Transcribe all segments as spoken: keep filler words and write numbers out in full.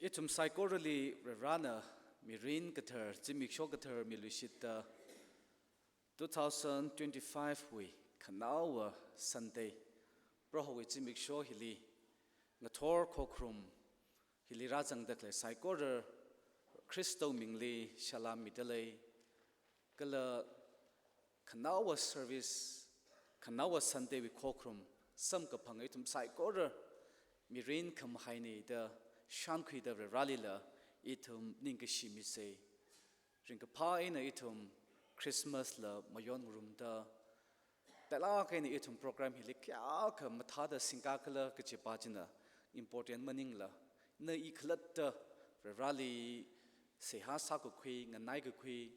Ithum saikorali Varivarana mirin kathar, zimiksho kathar miluishitta two thousand twenty-five wui khanaowa Sunday, Prohowui zimiksho hili ngathor khokharum hili rāzangda khalei saikora Khristawui mingli salam midalei. Kala khanaowa service, khanaowa Sunday wui khokharum samkaphang ithum saikora mirin khamahai eina da shānkhuida Varivaralila ithum ningkashi misei. Ringkaphā eina ithum Christmas la mayonngarumda, teilāk eina ithum program hili kayākha mathāda singkakhala kajipa china important maningla, na i khalatta Varivarali seihā sākakhui, nganaikakhui,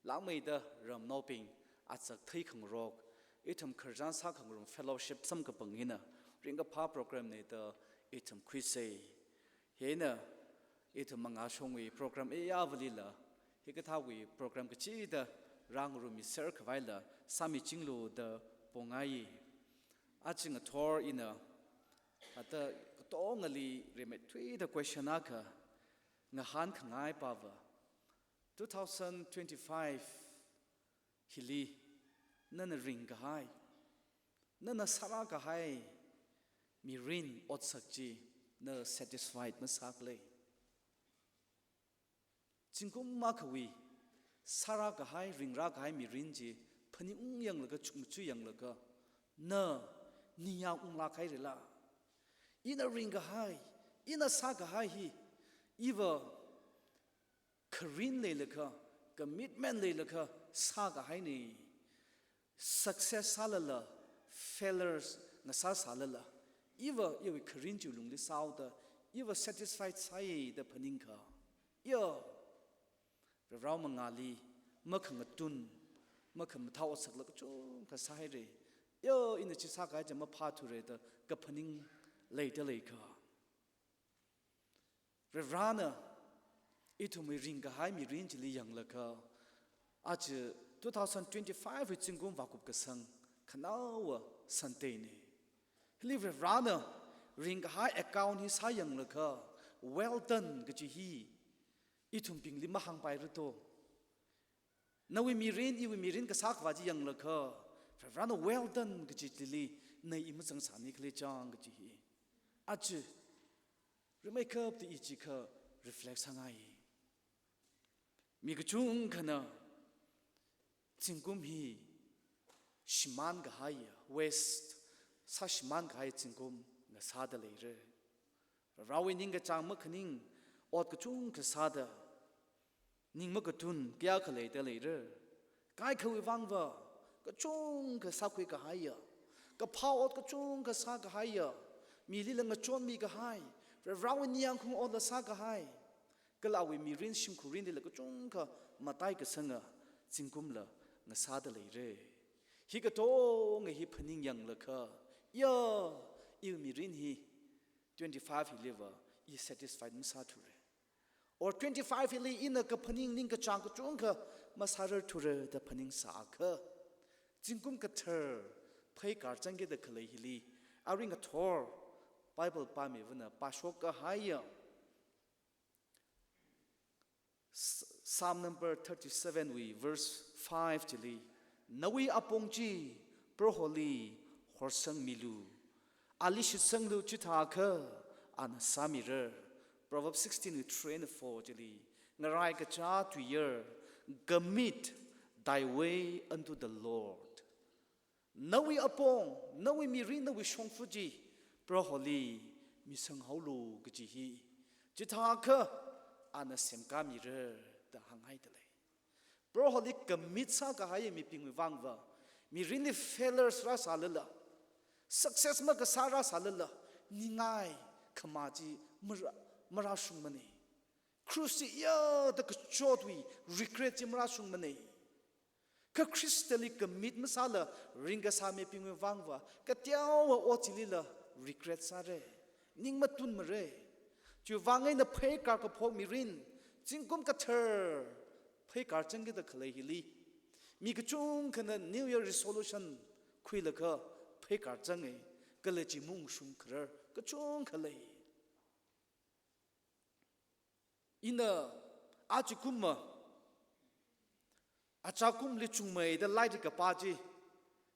langmeida ramnaobing azak theikhangarok, ithum khararchan sākhangarum fellowship samkaphang hina ringkaphā program eina da ithum khuisei. Hieina ithum mangāshongwui program ayāvalila hikathāwui program kachida rāngarum miser khavaila sāmichinglu da pongai. Aja ngathor ina ata katongali rimeithuida question akha ngahānkhangai pava, two thousand twenty-five hili nana ringkahai, nana sārākahai mirin otsak chi na satisfied masākhala? Zingkum akhawui sārākahai, ringrākahai mirin chi phaningung yanglaga, chukmajā yanglaga, na ningyāng unglāk hairala? Ina ringkahai, ina sākahai hi, iva kharin leilakha, commitment leilakha sākahaina. Success sālala, failures ngasāsālala, iva iwui kharin chiwui lungli sāhaoda, iva satisfied sāya da phaningkha? Yo, Varivarāwui mangāli makhangatun, makhamathā otsak la kachungkha sāhaira. Yo, ina chi sākahai chi maphāthura da kaphaning leidaleikha? Varivarāna ithumwui ringkahai mirin chili yanglaga, aja two thousand twenty-five wui zingkum vākup kasang khanaowa Sunday na. Hili Varivarāna ringkahai account hi sāyanglaga, "Well done" kaji hi ithumbingli mahāngpaira to. Nawui mirin, iwui mirin kasā khavā chi yanglaga, Varivarāna "Well done" kaji chili na i mazangsāni khala chang kaji hi aja rimeikapta i chikha reflect sāngai. Mi kachungkhana zingkum hi shimānkahaiya, waste sāshimānkahai zingkum ngasāda leira. Varivarāwui ningkachāng makhaning ot kachungkha sāda, ning makatun kayākha leida leira. Kaikhawui vangva kachungkha sākhuikahaiya, kaphā ot kachungkha sākahaiya, milila ngachonmikahai, Varivarāwui ningyāngkhaung otla sākahai, kala awui mirin shimkhurlila kachungkha mataikasanga zingkumla ngasāda leira. Hi katonga hi phaningyanglaga, ya, iwui mirin hi twenty-five hiliva i satisfied masāthura, or twenty-five hili ina kaphaning ningkachāng kachungkha masārarthura da phaningsākha, zingkum kathar pheikar zangkida khalei hili, arui ngathor Bible pāmivana pāshokkahaiya S-, Psalm number thirty-seven wui verse five chili, "Nawui apong chi Proholi horsangmilu. Ali shitsanglu, chithākha ana sāmira." Proverbs sixteen wui three and four chili, "Ngaraikachā tuiyar, commit thy way unto the Lord." Nawui apong, nawui mirin, nawui shongfa chi Proholi misanghaolu kaji hi, chithākha ana semkāmira da hānghaida lei. Proholi commit sākahai mibingwui vangva, mirinli failures rāsālala, success makasā rāsālala, ningai khamā chi mara-, marāshungmana. Cross chi yada kachotwui regret chi marāshungmana. Kha Khristali commit masāla ringkasā mibingwui vangva, kateowa ot chilila regret sāra, ning matunmara. Chiwui vang eina pheikar kaphok mirin, zingkum kathar pheikar zangkida khalei hili, mi kachungkhana New Year resolution khuilaga pheikar zanga, kala chi maungshung kharar kachungkha lei. Ina ajakumva, ajakumli chungmeida lairik kapā chi,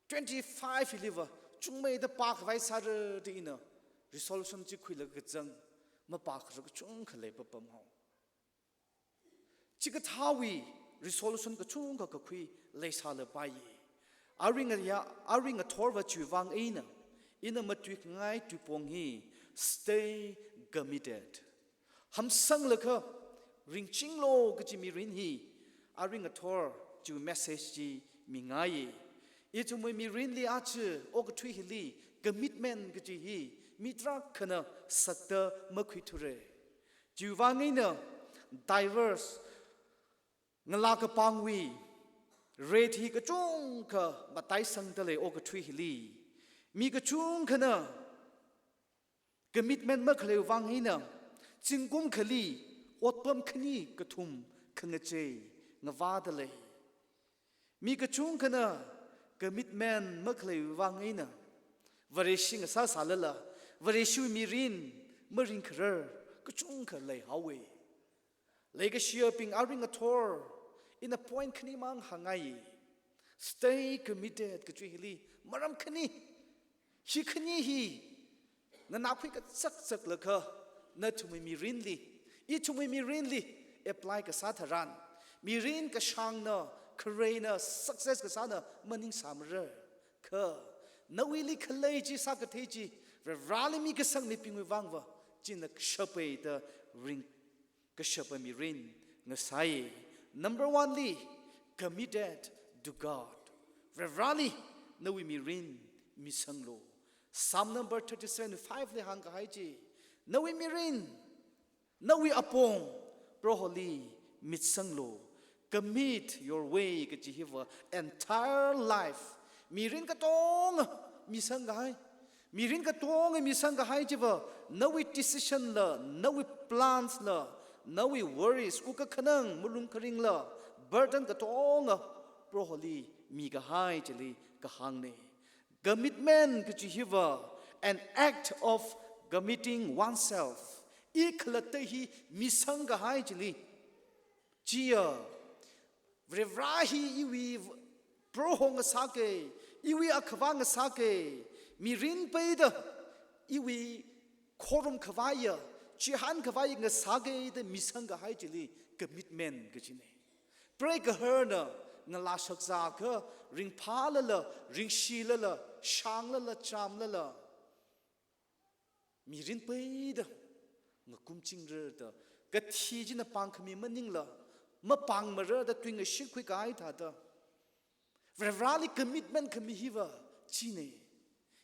twenty-five hiliva chungmeida pākhavai sāra da ina resolution chi khuilaga kazang, mapākharar kachungkha leipapam haowa. Chikathāwui resolution kachungkha kakhui leisālapaiya. Arui ngaya, arui ngathorva chiwui vang eina, ina matuingai tuipong hi, stay committed. Hamsanglakha ringchinglu kachi mirin hi, arui ngathor chiwui message chi mingaiya. Ithumwui mirinli aja okathui hili commitment kachi hi mi tarākhana sakta makhuithura. Chiwui vang eina diverse ngalā kapangwui rate hi kachungkha mataisangda lei okathui hili. Mi kachungkhana commitment makhalei vang eina, zingkum khali otpam khani kathum khangachei ngavāda lei. Mi kachungkhana commitment makhalei vang eina, Vareshi ngasāsālala, Vareshiwui mirin maringkharar kachungkha leihaowa. Leikashiyabing, arui ngathor, ina point khanimang hāngngai. Stay committed kachi hili maram khani, hi khani hi nganākhui kazakzaklakha, nathumwui mirinli, ithumwui mirinli apply kasā tharan, mirin kashāngna, khareina, success kasāna maningsāmara. Kha nawuili khalei chi, sākathei chi, Varivarāli mikasang mibingwui vangva china kashapa da ring kashapa mirin ngasai. Number one li, committed to God. Varivarāli nawui mirin misanglu. Psalm number thirty-seven five li hāngkahai chi, nawui mirin, nawui apong Proholi mitsanglu. Commit your way kachi hiva entire life, mirin katonga misangkahai. Mirin katonga misangkahai chiva, nawui decision la, nawui plans la, nawui worries, kukakhanang, malung kharing la, burden katonga Proholi mikahai chili kahāngna. Commitment kachi hiva an act of committing oneself. I khalatta hi misangkahai chili. Chiya, Varivarā hi iwui Proho ngasāka, iwui akhava ngasāka, mirin peida iwui khorum khavaiya, chihān khavaiya ngasāka da misangkahai chili commitment kachina. Preigaharna ngalā shakzākha, ringphālala, ringshilala, shānglala, chāmlala, mirin peida ngakumchingra da, kathi china pāngkhami maningla, mapāngmara da tuingashit khuikahai thāda, Varivarāli commitment khami hiva china.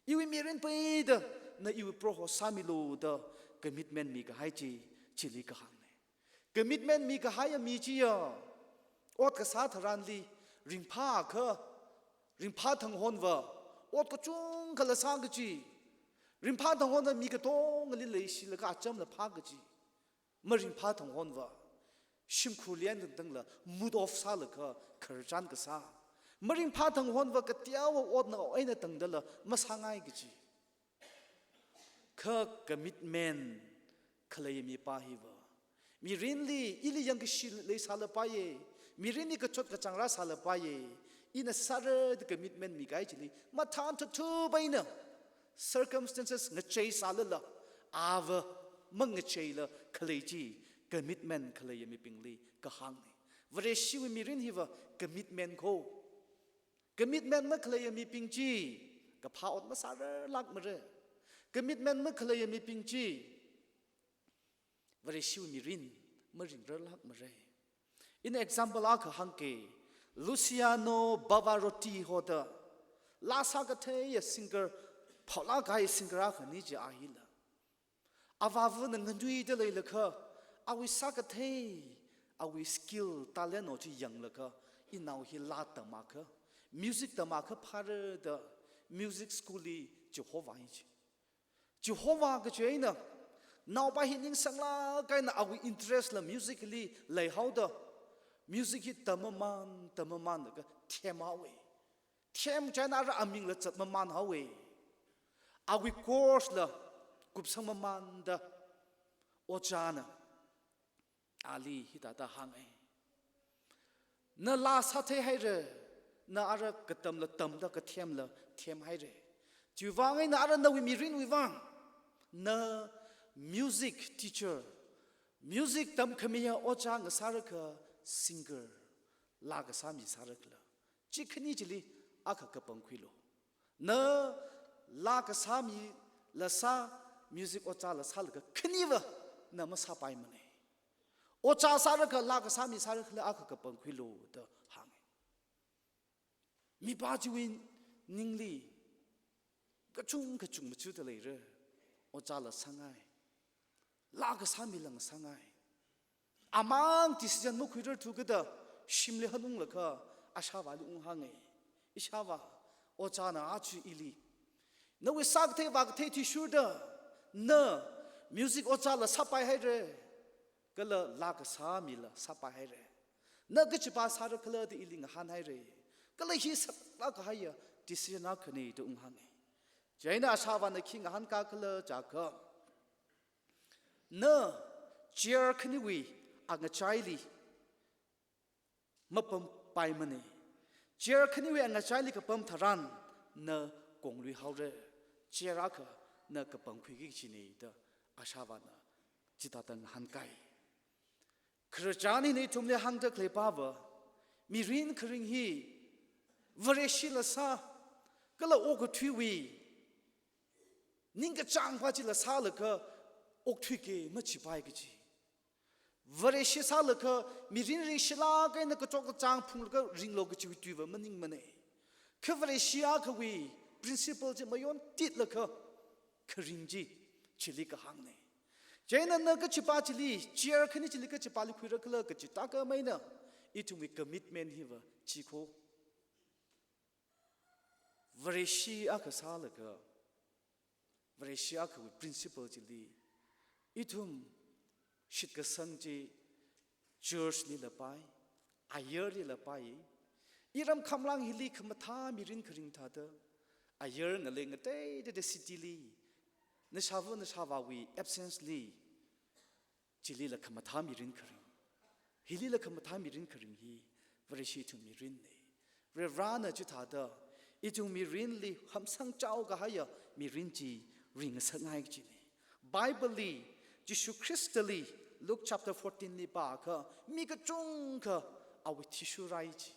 Iwui mirin peida na iwui Proho sāmilu da commitment mikahai chi, chili kahāngna. Commitment mikahaiya mi chiya, ot kasā tharanli, ringphākha, ringphā thanghonva ot kachungkhala sākaji, ringphā thanghonva mi katongali leishilaga achamla phākaji, maringphā thanghonva shimkhur lien tangtangla mood off sālaga khararchan kasā, maringphā thanghonva kateowa otna eina tangdala masāngai kaji. Kha commitment khaleiya mipā hiva, mirinli ili yangkashi leisālapaiya, mirinli kachot kachāng rāsālapaiya, ina sāra da commitment mikahai chili, mathān thuthup eina circumstances ngacheisālala, ava mangacheila khalei chi commitment khaleiya mibingli kahāngna. Vareshiwui mirin hiva commitment kho. Commitment makhaleiya mibing chi kaphā ot masārarlākmara. Commitment makhaleiya mibing chi Vareshiwui mirin maringrarlākmara. Ina example akha hāngke, Luciano Pavarotti hoda, laa sākatheiya singer, phaolāk kahai singer akhana chi a hila. Avāvana nganuida leilakha, awui sākathei, awui skill, talent o chi yanglaga, inao hi laa tamakha, music tamakha phāra da, music school li chihova hi chi. Chihova kachi eina, naopa hi ningsanglāk eina awui interest la music li leihaoda, music hi tammaman, tammamanlaga themhaowa. Themchina ara amingla zatmamanhaowa. Awui course la kupsangmamanda, ojāna ali hithāda hānga. Na laa sāthei haira, na ara katamla tamda kathemla them haira. Chiwuivang eina ara nawui mirinwui vang, na music teacher, music tamkhamiya ojā ngasārakha, singer, laa kasā mi sārakhala, chi khani chili akha kapangkhuilu. Na laa kasā mila sā, music ojāla sālaga khaniva na masāpaimana. Ojā sārakha, laa kasā mi sārakhala akha kapangkhuilu da hānga. Mipā chiwui ningli kachung kachung machuda leira. Ojāla sāngai, laa kasā mila ngasāngai. Amang decision makhuirarthu kida shimli hanunglaga ashāvāli unghānga. Ishāvā, ojāna aja ili, nawui sākathei vākathei athishurda na music ojāla sāpai haira, kala laa kasā mila sāpai haira. Na kachipā sārakhala da ili ngahān haira. Kala hi saklāk kahaiya decision akhana da unghānga. Chieina ashāvāna khi ngahānkakhala jiakha, na chair khaniwui angachaili mapampaimana. Chair khaniwui angachaili kapam tharan na konglui haora. Chair akha na kapangkhuiki kajina da ashāvāna chithāda ngahānkai. Khararchan hina ithumli hāngda khaleipava, mirin kharing hi Vareshila sā, kala okathuiwui ningkachāngpa chila sālaga okthuiki machipai kaji. Vareshi sālaga mirin ringshilāk eina kachot kachāng phunglaga ringlu kajiwui tuiva maningmana. Kha Vareshi akhawui principle chi mayontitlaga kharing chi, chili kahāngna. Chieina na kachipā chili, chair khani chili kachipāli khuirakhala kaji taka maina, ithumwui commitment hiva chi kho. Vareshi akha sālaga, Vareshi akhawui principle chili, ithum shitkasang chi church lila pai, ayarlila pai. Iram khamlang hili khamathā mirin kharing thāda, ayar ngalei ngateiteida city li, nashāva nashāvāwui absence li, chilila khamathā mirin kharing. Hilila khamathā mirin kharing hi Vareshi ithum mirinna. Varivarana chithāda ithum mirinli hamsangchao kahaiya mirin chi ringngasakngai kajina. Bible li, Jishu Khristali, Luke chapter fourteen li pākha, mi kachungkha awui athishurrai ji.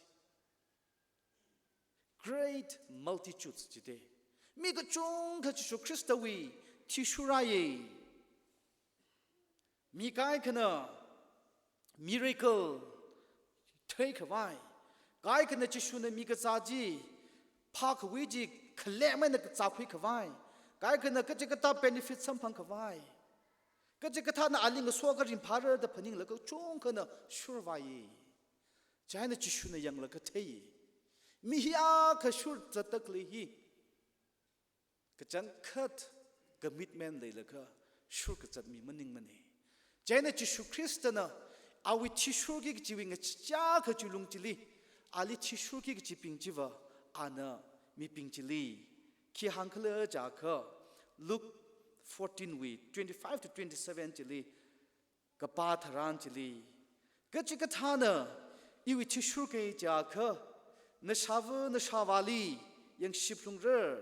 Great multitudes jida. Mi kachungkha Jishu Khristawui athishurraiya. Mi kaikhana miracle theikhavai, kaikhana Jishuna mi kazā chi phākhui chi khalem eina kazākhui khavai, kaikhana kachikathā benefit samphang khavai, kachikathāna ali ngaso akha ringphāra da phaninglaga kachungkhana shurvai. Chieina Jishuna yanglaga thei. Mi hi akha shur zatda khalei hi kachangkhat commitment leilaga shur kazat mi maningmana. Chieina Jishu Khristana awui athishurki kajiwui ngachacha kachulung chili, ali athishurki kajibing chiva, ana mibing chili khi hāngkhala jiakha, Luke fourteen wui twenty-five to twenty-seven chili kapā tharan chili, kachikathāna iwui athishurki jiakha, nashāva nashāvāli yangshiphalungra,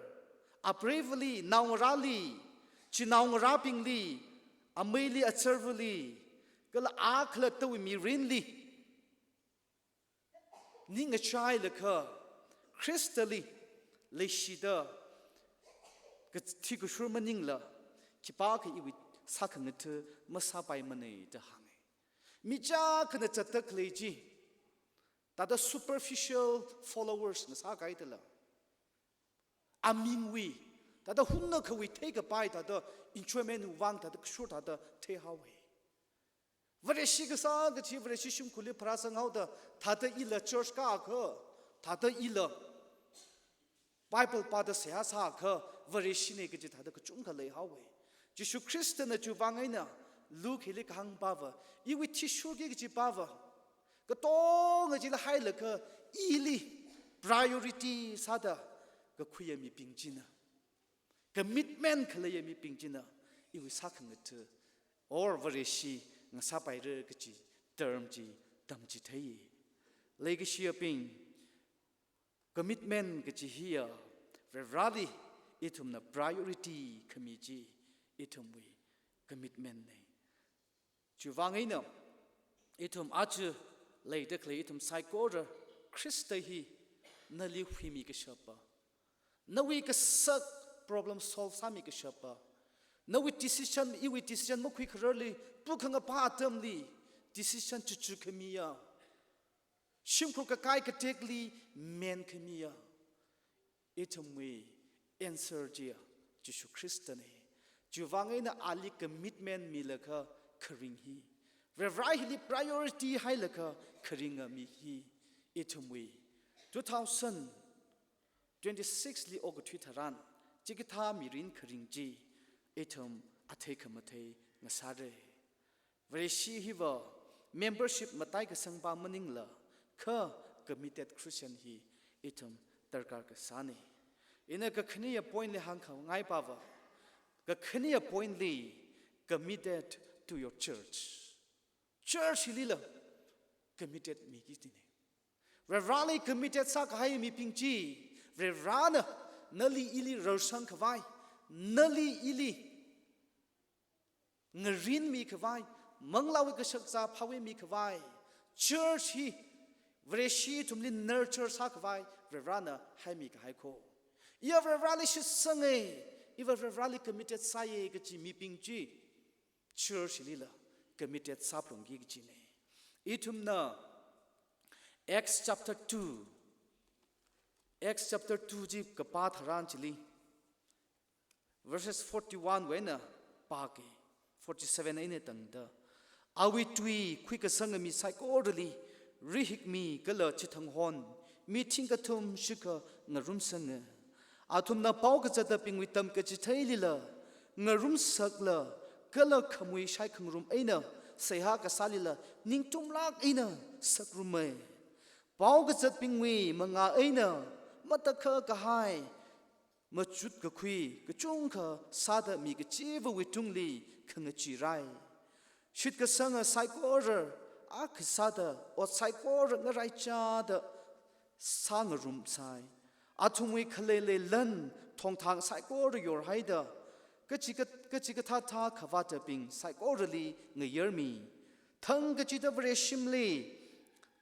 apreivali, naongarāli, chinaongarābingli, ameili azarvali, kala akhalattawui mirinli ning ngachailaga Khristali leishida kathi kashur maningla, khipākha iwui sākhangatha masāpaimana da hānga. Mi chiyākhana zatda khalei chi, thāda superficial followers ngasākahaidala, amingwui, thāda hunnakhawui theikapai, thāda enjoyment wui vang thāda kashur thāda theihaowa. Vareshi kasā kaji, Vareshi shimkhurli pharāsanghaoda, thāda ila church kākha, thāda ila Bible pāda seihā sākha Vareshina kaji thāda kachungkha leihaowa. Jishu Khristana chiwui vang eina Luke hili kahāng pava, iwui athishurki kaji pava, katonga chila hailaga ili priority sāda kakhuiya mibing china, commitment khaleiya mibing china iwui sākhangatha or Vareshi ngasāpaira kaji term chi tamchithei. Leikashiyabing, commitment kachi hiya Varivarali ithumna priority khami chi ithumwui commitment na. Chiwuivang eina ithum aja leida khalei ithum saikora Khrista hi nali huimi kashapa, nawui kasak problem solve sāmi kashapa, nawui decision, iwui decision makhuikhararli, pukhangapa atamli decision chuchu khamiya, shimkhur kakai katekli men khamiya, ithumwui answer chiya Jishu Khristana. Chiwuivang eina ali commitment milaga kharing hi, Varivara hili priority hailaga kharinga mi hi ithumwui two thousand twenty-six li okathui tharan chikathā mirin kharing chi ithum athei khamathei ngasāra. Vareshi hiva membership matai kasangpa maningla, kha committed Christian hi ithum darkar kasāna. Ina kakhaniya point li hāngkhangai pava, kakhaniya point li committed to your church. Church hilila committed miki tina. Varivarali committed sākahai mibing chi, Varivarana nali ili rarsang khavai, nali ili ngarinmi khavai, manglāwui kashakazā phāwui mi khavai, church hi Vareshi ithumli nurture sākhavai Varivarana haimi kahai kho. Iya Varivarali shitsanga, iva Varivarali committed sāya kachi mibing chi, church lila committed sāphalungki kachina. Ithumna Acts chapter two, Acts chapter two chi kapā tharan chili, verses forty-one wui eina pāki, forty-seven eina tangda, awui tui khuikasanga mi saikorali rihikmi kala chithang hon mi thingkathum shikha ngarumsanga. Athumna pao kazatabingwui tamkachitheilila ngarumsakla, kala khamui shaikhangarum eina seihā kasālila ningtumlāk eina sakruma. Pao kazatbingwui mangā eina matakhak kahai machut kakhui kachungkha sāda mi kachivawui tungli khangachee rai. Shitkasanga saikora akha sāda ot saikora ngaraichada sāngarumsai. Athumwui khaleilei lan thongthang saikora yorhaida, kachika-, kachikathā thā khavātabing saikorali ngayarmi. Thangkachida Vare shimli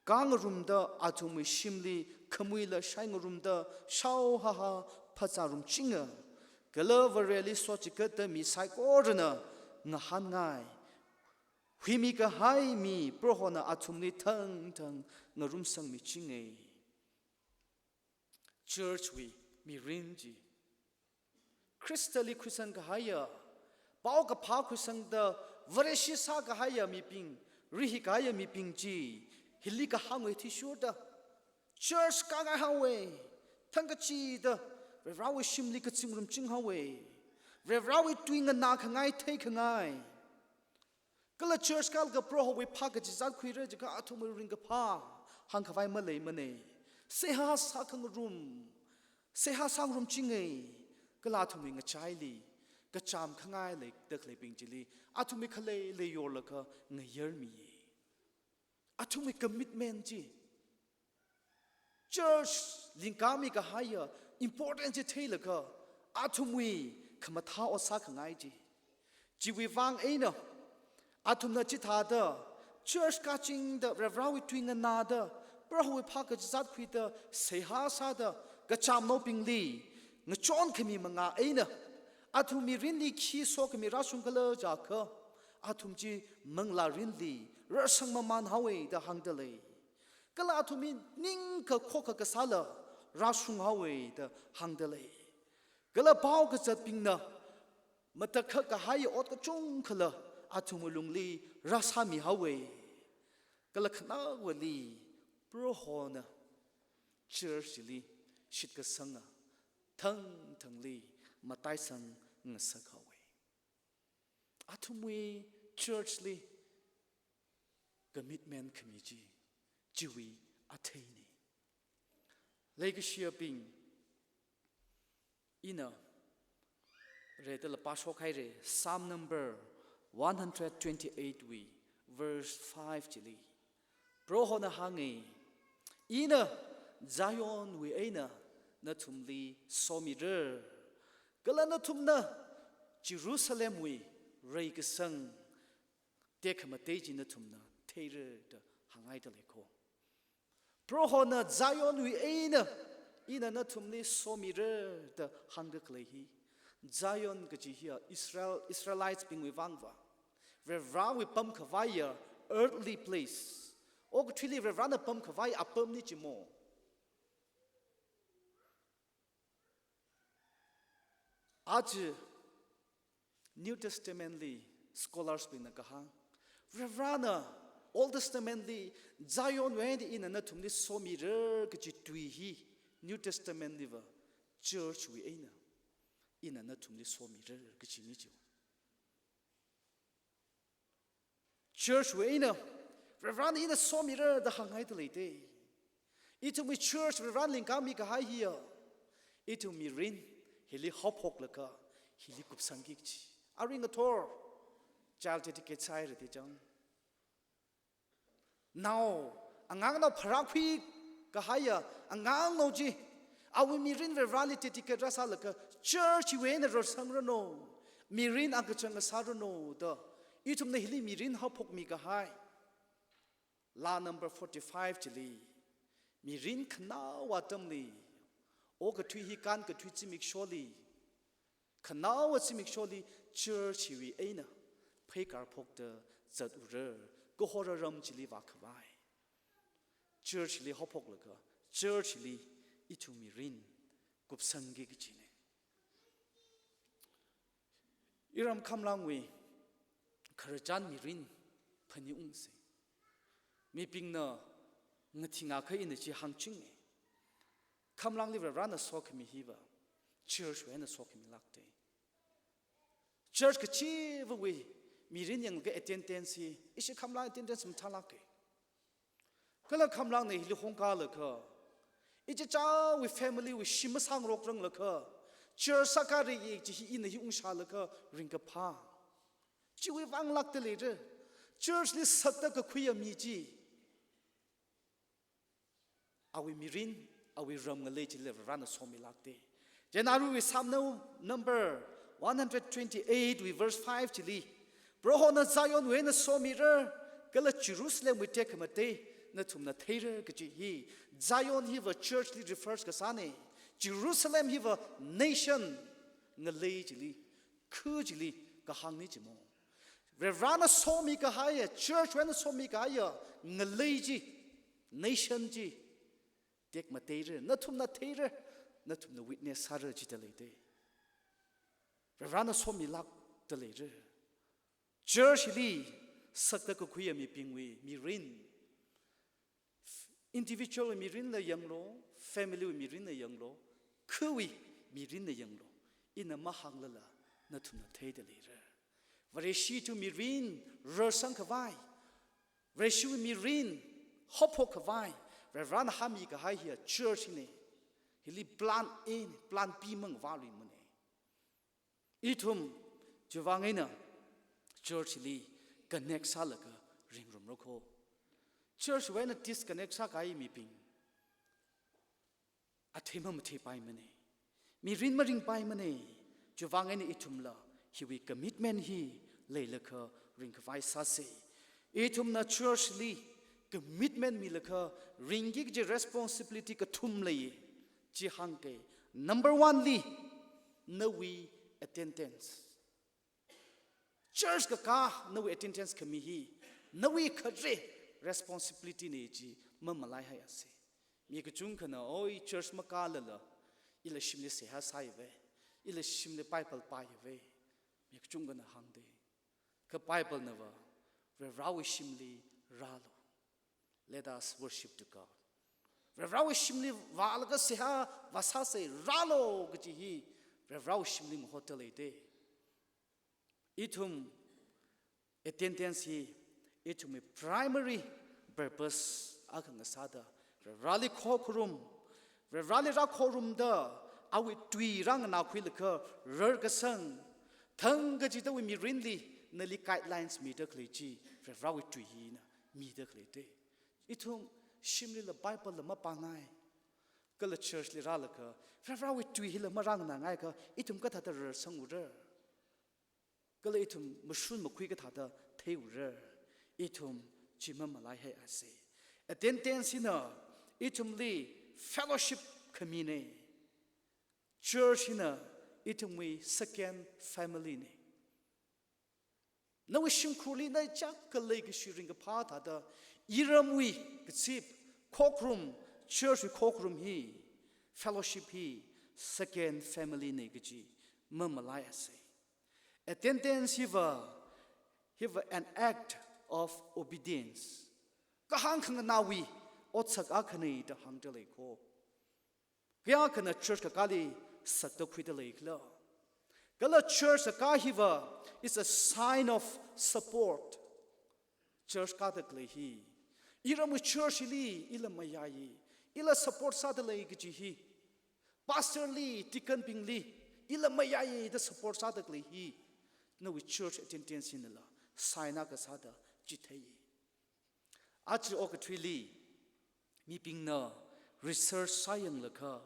kāngarumda, athumwui shimli khamuila shaingarumda, shaohaha phazā rumchinga. Kala Vareli sochikatda mi saikorana ngahānngai. Huimi kahai mi Prohona athumli thangthang ngarumsangmichinga. Church wui mirin chi, Khristali khuisang kahaiya, paokaphā khuisangda Vareshi sākahaiya mibing, rihikahaiya mibing chi, hili kahāngwui athishurda church kāngai haowa, thangkachida Varivarawui shimli kazing rumching haowa, Varivarawui tui nganākhangai theikhangai. Kala church kālaga Prohowui phākachizat khuira jiakha athumwui ringkaphā hāngkhavai maleimana. Seihā sākhangarum, seihā sāngarumchinga, kala athumwui ngachaili kachām khangai leida khaleibing chili athumwui khaleilei yorlaga ngayarmiya. Athumwui commitment chi, church lingkāmi kahaiya important chi theilaga athumwui khamathā ot sākhangai chi. Chiwui vang eina athumna chithāda church kāchingda Varivarawui tui nganāda, Prohowui phākachizat khuida, seihā sāda kachāmnaobingli ngachonkhami mangā eina athum mirinli khi sokhami rāshungkhala jiakha, athum chi manglā mirinli rarsang mamān haowa da hāngda lei. Kala athumwui ningkha khokha kasāla rāshung haowa da hāngda lei. Kala pao kazatbingna matakhak kahai ot kachungkhala athumwui lungli rāsāmi haowa. Kala khanaowali Prohona church li shitkasanga thangthangli mataisang ngasak haowa. Athumwui church li commitment khami chi, chiwui atheina. Leikashiyabing, ina rida la pāshok haira, Psalm number one hundred twenty-eight wui Verse five chili, Prohona hānga, "Ina Zionwui eina nathumli somira, kala nathumna Jerusalemwui reikasang tekhamatei chi nathumna theira," da hānghaida lei ko. Prohona Zionwui eina ina nathumli somira da hāngda khalei hi. Zion kaji hiya Israel, Israelites bingwui vangva Varivarawui pamkhavaiya earthly place. Okathuili Varivarana pamkhavai apamna chi mo. Aja New Testament li scholars bingna kahāng, Varivarana Old Testament li Zionwui eina ina nathumli somira kaji tui hi New Testament liva church wui eina ina nathumli somira kajina chi. Church wui eina Varivarana ina somira da hānghaida leite. Ithumwui church Varivarana lingkami kahai hiya ithum mirin hili haophoklaga hili kupsangki kaji. Arui ngathor child dedicate sāhaira da chang. Nao, angangnao pharākhui kahaiya angangnao chi awui mirin Varivarali dedicate rāsālaga church wui eina rarsangranu, mirin akachang sāranu da ithumna hili mirin haophokmi kahai. Laa number forty-five chili, mirin khanaowa atamli, okathui hi kānkathui zimiksholi, khanaowa zimiksholi church hiwui eina pheikar phokda zatura, kahora ram chili vākhavai. Church li haophoklaga church li ithum mirin kupsangki kajina. Iram Khamlangwui khararchan mirin phaningung se. Mibingna ngathingakha ina chi hāngchinga. Khamlangli Varivarana sokhami hiva church wui eina sokhamilākte. Church kachivawui mirin yanglaga attendance hi, ishi Khamlang attendance mathālāke. Kala Khamlangna hili hongkalaga, ichichāwui family wui shim masāngarokranglaga, church sākari kaji hi ina hi ungshālaga ringkaphā. Chiwui vang lākda leira. Church li sakda kakhuiya mi chi awui mirin, awui ram ngalei chili Varivarana somilākte. Chieina aruiwui Psalm number one hundred twenty-eight wui verse five chili, Prohona Zion wui eina somira, kala Jerusalem wui tekhamatei nathumna theira kaji hi. Zion hiva church li refers kasāna. Jerusalem hiva nation, ngalei chili, kha chili kahāngna chi mo. Varivarana somi kahaiya, church wui eina somi kahaiya ngalei chi, nation chi tekmateira, nathumna theira, nathumna witness sāra jida leite. Varivarana somilākda leira. Church li sakda kakhuiya mibingwui mirin, individual wui mirinla yanglu, family wui mirinla yanglu, khawui mirinla yanglu, ina mahānglala nathumna theida leira. Vareshi ithum mirin rarsang khavai, Vareshiwui mirin haophok khavai Varivarana hāmi kahai hiya church hina. Hili plan A, plan B mangavāluimana. Ithum chiwui vang eina church li connect sālaga ringrumra kho. Church wui eina disconnect sākahai mibing athei mamatheipaimana. Mirin maringpaimana. Chiwui vang eina ithumla hiwui commitment hi leilaga ringkhavai sāsa. Ithumna church li commitment milaga ringki kaji responsibility kathum lei. Chi hāngke. Number one li, nawui attendance. Church kakā nawui attendance khami hi nawui khare responsibility na chi mamalaihaisa. Mi kachungkhana, oi, church makālala ila shimli seihā sāive, ila shimli Bible pāive, mi kachungkhana hāngda. Kha Bible nava Varivarawui shimli rālu. Let us worship to God. Varivarawui shimli vālaga seihā vāsāsa, rālu kaji hi Varivarawui shimli mahotda leite. Ithum attendance hi ithumwui primary purpose akha ngasāda Varivarali khokharum, Varivarali rākhorumda awui tui rānganākhuilaga rarkasang, thang kachidawui mirinli nali guidelines mida khalei chi Varivarāwui tui hina mida khaleite. Ithum shimlila Bible la mapāngai, kala church li rālaga Varivarāwui tui hila marānganāngai akha, ithum kathāda rarsangura? Kala ithum mashun makhui kathāda theiura? Ithum chi mamalaihaisa. Attendance hina ithumli fellowship khamina. Church hina ithumwui second family na. Nawui shimkhurli na chak khalei kashi ringkaphā thāda, iramwui kazip, khokharum, church wui khokharum hi, fellowship hi second family na kaji mamalaiasa. Attendance hiva, hiva an act of obedience. Kahāng khanganāwui otsak akhana da hāngda lei ko. Kayākhana church kakāli sakda khuida lei khala? Kala church kakā hiva is a sign of support. Church kāda khalei hi, iramwui church li ila mayāya, ila support sāda lei kaji hi, pastor li, deacon bingli ila mayāya da support sāda khalei hi, nawui church attendance hinala sign akha sāda chitheiya. Aja okathuili mibingna research sāyanglaga,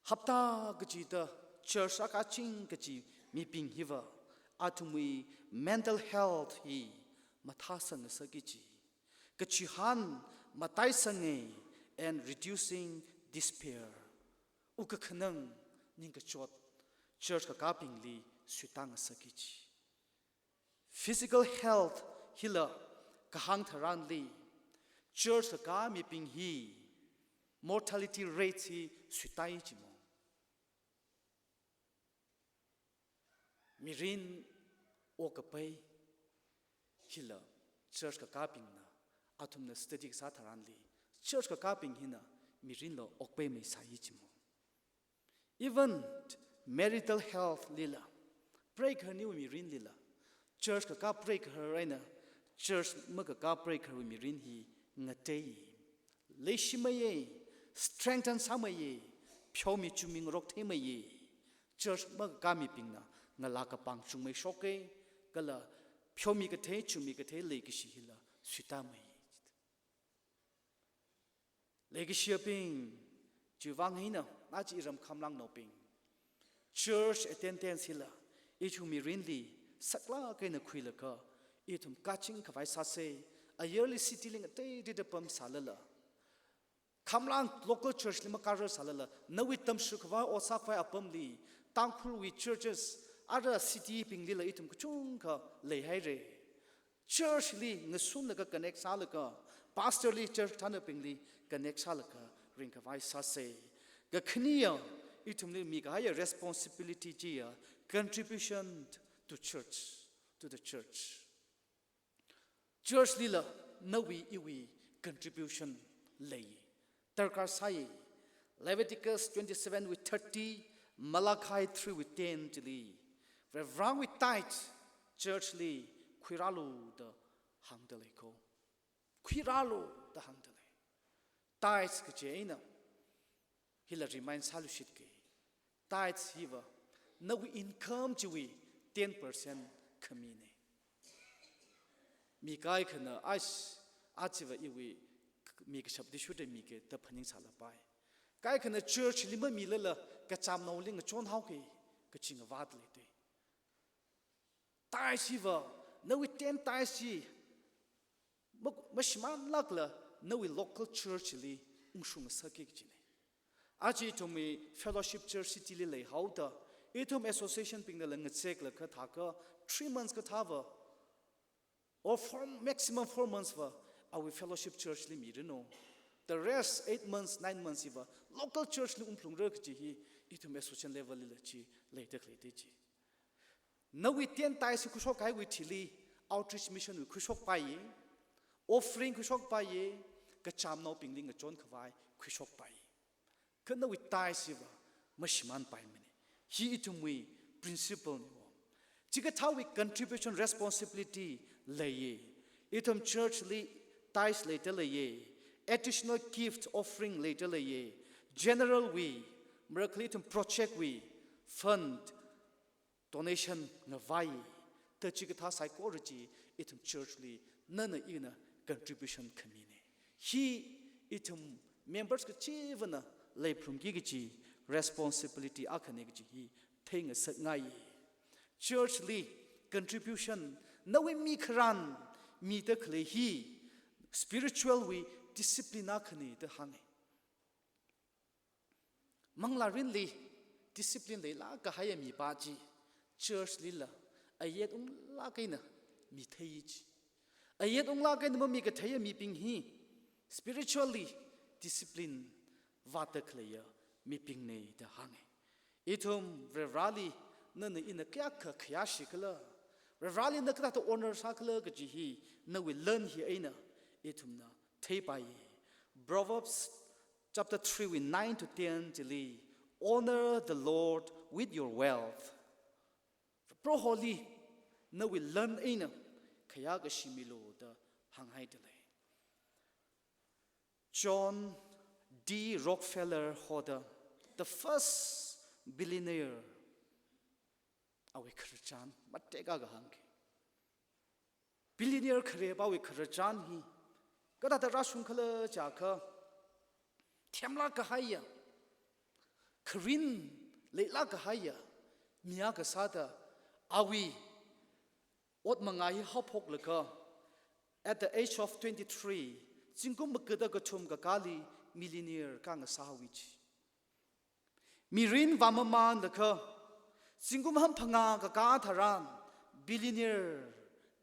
hapta kachida church akaching kachi mibing hiva athumwui mental health hi mathāsang ngasaka kaji, kachihān mataisanga and reducing despair, wukkhanang, ningkachot, church kakābingli suita ngasaka kaji. Physical health hila kahāng tharanli, church kakā mibing hi mortality rate hi suitai jimo. Mirin okapai hila church kakābingna, athumna study kasā tharanli, church kakābing hina mirinla okpaimeisai jimo. Even marital health lila, preigahar aniwui mirinlila, church kakā preigahar eina church makakā preigahar mirin hi ngatei. Leishimeiya, strengthen sāmeiya, pheomi chumi ngarok theimeiya. Church makakā mibingna ngalā kapang chungmeishoka, kala pheomi kathei, chumi kathei leikashi hila suitamei. Leikashiyabing, chiwuivang eina, aja iram khamlangnaobing, church attendance hila ithum mirinli saklāk eina khuilaga, ithum kaching khavai sāsa. Ayarli city li ngateiteida pamsālala, khamlang local church li makārar sālala, nawui tamshi khavai, ot sākhavai apamli, Tangkhulwui churches, ara city binglila ithum kachungkha leihaira. Church li ngasunlaga connect sālaga, pastor li, church thānabingli connect sālaga ringkhavai sāsa. Kakhane ya, ithumli mikahaiya responsibility chiya contribution to church, to the church. Church lila nawui iwui contribution lei. Darkar sāi. Leviticus twenty-seven wui thirty, Malachi three wui ten chili, Varivarāwui tithe church li khuirālu da hāngda lei ko. Khuirālu da hāngda lei. Tithe kachi eina hila remind sāluishitke. Tithe hiva nawui income chiwui ten percent khamina. Mi kaikhana, "Ais, achiva iwui mi kashapdi shuda mike," da phaningsālapai. Kaikhana church li mamilala kachamnaoli ngachonhaoke kachi ngavāda leite. Tithe hiva, nawui ten tithe hi ma-, mashimānlākla nawui local church li ungshung ngasaka kajina. Aja ithumwui fellowship church city li leihaoda, ithum association bingnala ngazeklaga thākha three months kathāva, or four, maximum four months va awui fellowship church li miranu. The rest, eight months, nine months hiva local church li ungphalungra kaji hi ithum association level lila chi leida khaleite chi. Nawui ten tithe khuishokkahaiwui thili outreach mission wui khuishokpai, offering khuishokpai, kachamnaobingli ngachonkhavai khuishokpai. Kha nawui tithe hiva mashimānpaimana. Hi ithumwui principle niwo. Chikathāwui contribution responsibility leiya. Ithum church li tithe leida leiya. Additional gift offering leida leiya. General wui, marakhali ithum project wui fund donation ngavai. Ta chikathā saikora chi ithum church li nana ina contribution khamina. Hi ithum members kachivana leiphalungki kaji responsibility akhana kaji hi theingasakngai. Church li contribution nawui mikharan mida khalei hi spiritual wui discipline akhana da hānga. Manglārinli discipline leilāk kahaiya mipā chi church lila ayet unglāk eina mithei chi. Ayet unglāk eina mamikatheiya mibing hi spiritually discipline vāda khaleiya mibingna da hānga. Ithum Varivarāli nana ina kayākha khayāshi khala, Varivarāli na kathāda honor sā khala kaji hi nawui lan hi eina ithumna theipai. Proverbs chapter three wui nine to ten chili, "Honor the Lord with your wealth." Proholi nawui lan eina khayākashi milu da hānghaida lei. John D Rockefeller hoda, the first billionaire, awui khararchan matek akha hāngki. Billionaire kharepawui khararchan hi kathāda rāshung khala jiakha, themlāk kahaiya, kharing leilāk kahaiya mi akha sāda, awui ot mangā hi haophoklaga, at the age of twenty-three, zingkum maga da kathum kakāli millionaire akha ngasāhaowa chi. Mirin vāmamanlaga, zingkum hamphangā kakā tharan billionaire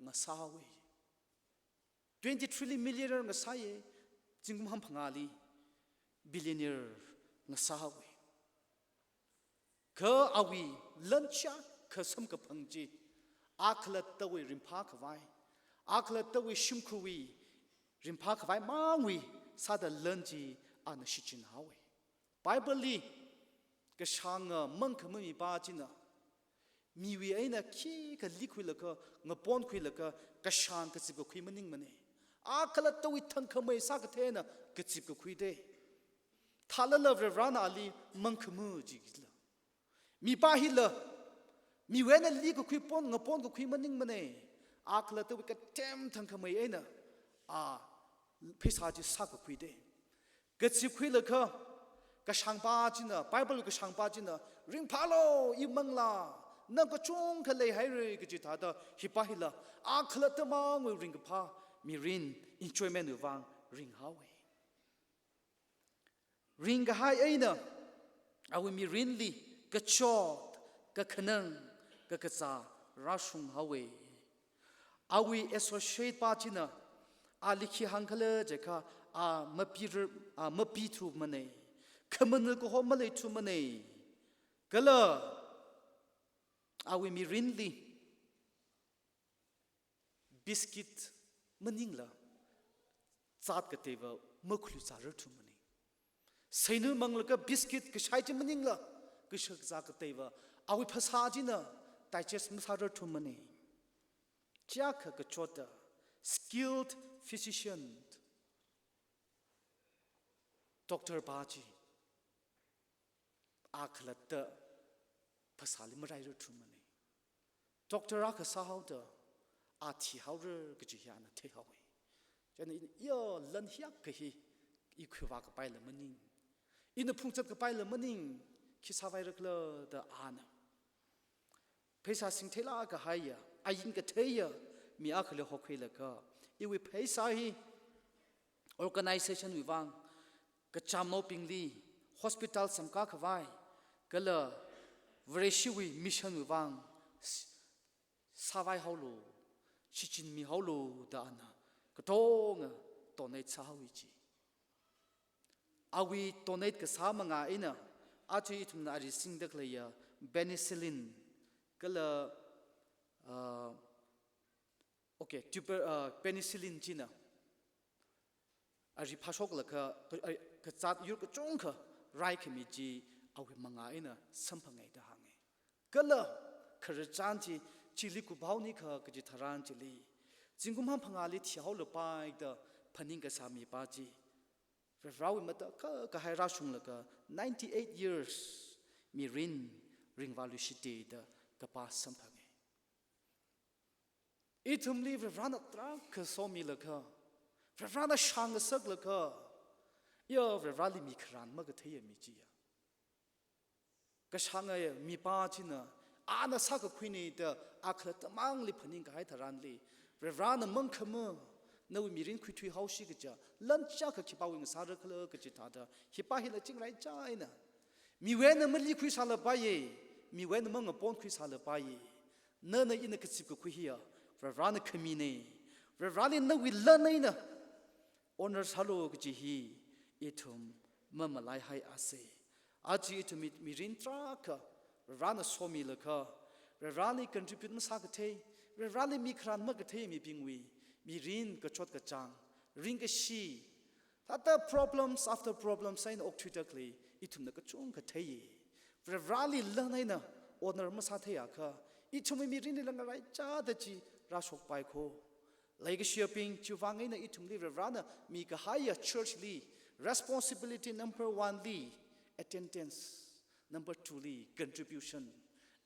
ngasāhaowa. Twenty-three li millionaire ngasāya, zingkum hamphangāli billionaire ngasāhaowa. Kha awui lan chiyākha samkaphang chi, a khalattawui ringphā khavai, a khalattawui shimkhurwui ringphā khavai mangwui sāda lan chi ana shichinhaowa. Bible li kashānga mangkhama mipā china miwui eina khikha likhuilaga, ngaponkhuilaga, kashāng kazipkakhui maningmana. A khalattawui thangkhamei sākathei eina kazipkakhuida. Thālala Varivarāna ali mangkhama jikila. Mipā hila miwui eina likakhui pon, ngaponkakhui maningmana. A khalattawui kathem thangkhamei eina a pheisā chi sākakhuida. Kazipkhuilaga kashāngpā china, Bible kashāngpā china, "Ringphālu, iwui manglā, na kachungkha leihaira," kaji thāda, hipā hila a khalatta mangwui ringkaphā, mirin, enjoyment wui vang ringhaowa. Ringkahai eina awui mirinli kachot, kakhanang, kakazā rāshunghaowa. Awui associate pā china ali khi hāng khala jiakha, a mapi rar-, a mapithuimana. Khamanal kaho maleithuimana. Kala awui mirinli biscuit maningla zat kateiva makhuiluizārarthuimana. Seina manglaga biscuit kashai chi maningla kashakazā kateiva awui phasā china digest masārarthuimana. Chiyākha kachotta skilled physician, doctor pā chi a khalatta phasāli marairarthuimana. Doctor akha sāhaoda a thihaora kaji hi ana theihaowa. Chieina ina, iya lan hiyākha hi i khuivākapaila maning, ina phungzatkapaila maning, khi sāvairakhala da ana pheisā singtheilāk kahaiya, ain katheiya mi akhali hokhuilaga, iwui pheisā hi organization wui vang, kachamnaobingli hospital samkā khavai, kala Vareshiwui mission wui vang s-, sāvaihaolu, shichinmihaolu da ana katonga donate sāhaowa chi. Awui donate kasā mangā eina aja ithumna ari singda khaleiya penicillin kala, ah, okay, tuber-, ah, penicillin china ari phāshoklaga, ka-, ah, kazāt yur kachungkha raikhami chi awui mangā eina samphanga da hānga. Kala khararchan chi, chili kuphaonikha kaji tharan chili, zingkum hamphangāli thihaolapai da phaning kasā mipā chi, Varivarāwui matakhak kahai rāshunglaga ninety-eight years mirin ringvāluishita da kapā samphanga. Ithumli Varivarana tarākha somilaga, Varivarana shāngasaklaga, ya Varivarali mi kharān makatheiya mi chiya. Kashāngaya mipā china, ana sākakhuina da a khalatta mangli phaningkahai tharanli, Varivarana mangkhama, nawui mirin khuithuihaosi kaja, lan chiyākha khipāwui ngasāra khala kaji thāda, hipā hila chingraichā eina. Miwui eina malikhui sālapaiya, miwui eina mangaponkhui sālapaiya. Nana ina kazipkakhui hiya, Varivarana khamina. Varivarali nawui lan eina honor sālu kaji hi ithum mamalaihaiasa. Aja ithum mi, mirin tarākha Varivarana somilaga, Varivarali contribute masākathei, Varivarali mi kharān makathei mibingwui mirin kachot kachāng, ringkashi, thāda problems after problems eina okthuida khalei ithumna kachungkha theiya. Varivarali lan eina honor masātheiakha, ithumwui mirinlila ngaraichāda chi rāshokpai kho. Leikashiyabing, chiwui vang eina ithumli Varivarana mikahaiya church li, responsibility number one li, attendance, number two li, contribution,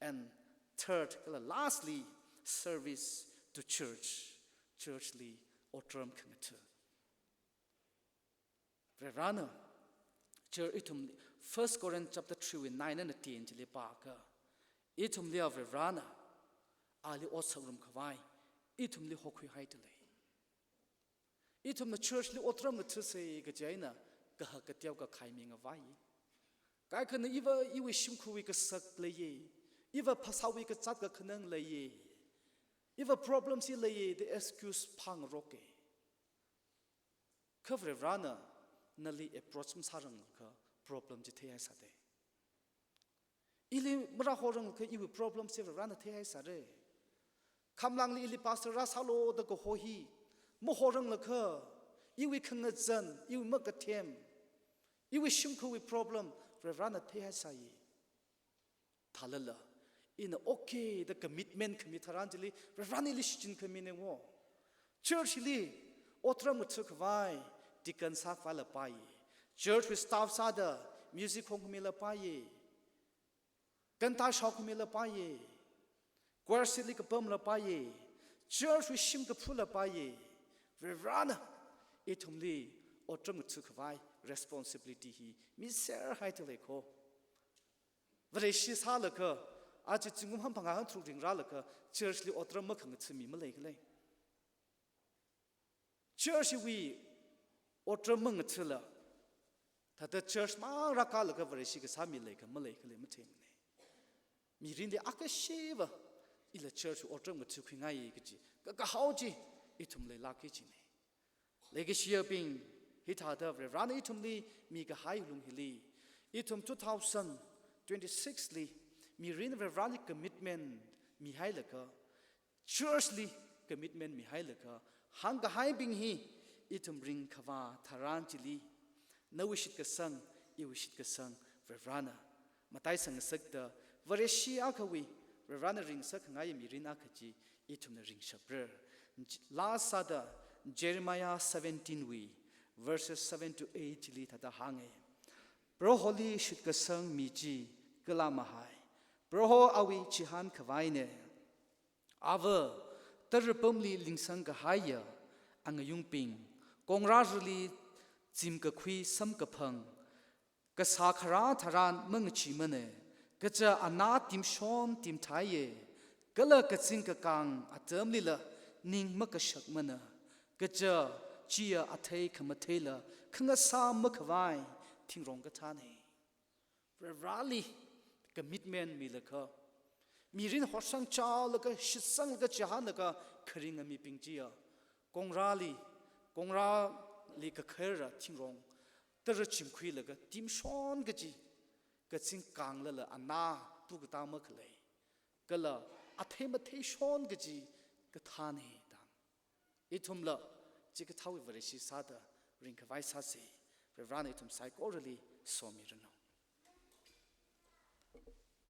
and third, kala lastly, service to church. Church li otram khangatha. Varivarana, church ithum, First Corinth chapter three wui nine eina ten chili pāakha, ithumliya Varivarana, ali ot sāngarum khavai, ithumli hokhuihaida lei. Ithumna church li otram ngathasa kaji eina, kahak kateo kakhai mingavai. Kaikhana iva iwui shimkhurwui kasak leiya, iva phasāwui kazat kakhanang leiya, iva problem chi leiya da excuse phāngaroka. Kha Varivarana nali approach masāranglakha problem chi theihaisāda. Ili marāhoranglakha iwui problem chi Varivarana theihaisāra. Khamlangli ili pastor rāsālu da kaho hi mahoranglakha, iwui khangazan, iwui makathem, iwui shimkhurwui problem Varivarana theihaisāya. Thālala, ina okay da commitment khami tharan chili, Varivarana ili shichin khamina wo. Church li otram ngatha khavai, deacon sākhavai lapaiya. Church wui staff sāda, music khongkhamila paiya. Kanta shaokhamila paiya. Choir seat li kapamla paiya. Church wui shim kaphula paiya. Varivarana ithumli otram ngatha khavai responsibility hi miserhaida lei kho. Vareshi sālaga, aja zingkum hangphangā hangtharuk ringrālaga, church li otram makhangatha mi maleikhala. Church wui otram mangathala, thāda church mang rākalaga Vareshi kasā mi leikha maleikhala matheimana. Mirinli akashiva, ila church wui otram ngathakhuingaiya kaji kakahao chi ithum leilāka jina. Leikashiyabing, hithāda Varivarana ithumli mikahai lung hili, ithum two thousand twenty-six li, mirin Varivarali commitment mihailaga, church li commitment mihailaga, hāngkahaibing hi ithum ringkhavā tharan chili, nawui shitkasang, iwui shitkasang, Varivarana mataisang ngasakta, Vareshi akhawui, Varivarana ringngasakngai mirin akha chi, ithumna ringshapra. J-, last sāda Jeremiah seventeen wui, verses seven to eight chili thāda hānga. Proholi shitkasang mi chi kala mahai. Proho awui chihān khavaina. Ava, tara pamli lingsang kahaiya angayungbing, kongrā rali zimkakhui samkaphang, kasā kharā tharan mangachimana, kaja anā timshon timthaiya, kala kazing kakāng atamlila ning makashakmana, kaja chiya athei khamatheila khangasā makhavai thingrong kathāna. Varivarali commitment milaga, mirin horsang chaolaga, shitsanglaga, chihānlaga kharinga mibing chiya, kongrāli, kongrāli kakhaira thingrong, tara zimkhuilaga timshon kaji, kazing kānglala anā tu katā makhalei, kala athei matheishon kaji kathāna da. Ithumla chikathāwui Vareshi sāda ringkhavai sāsa. Varivarana ithum saikorali somiranu.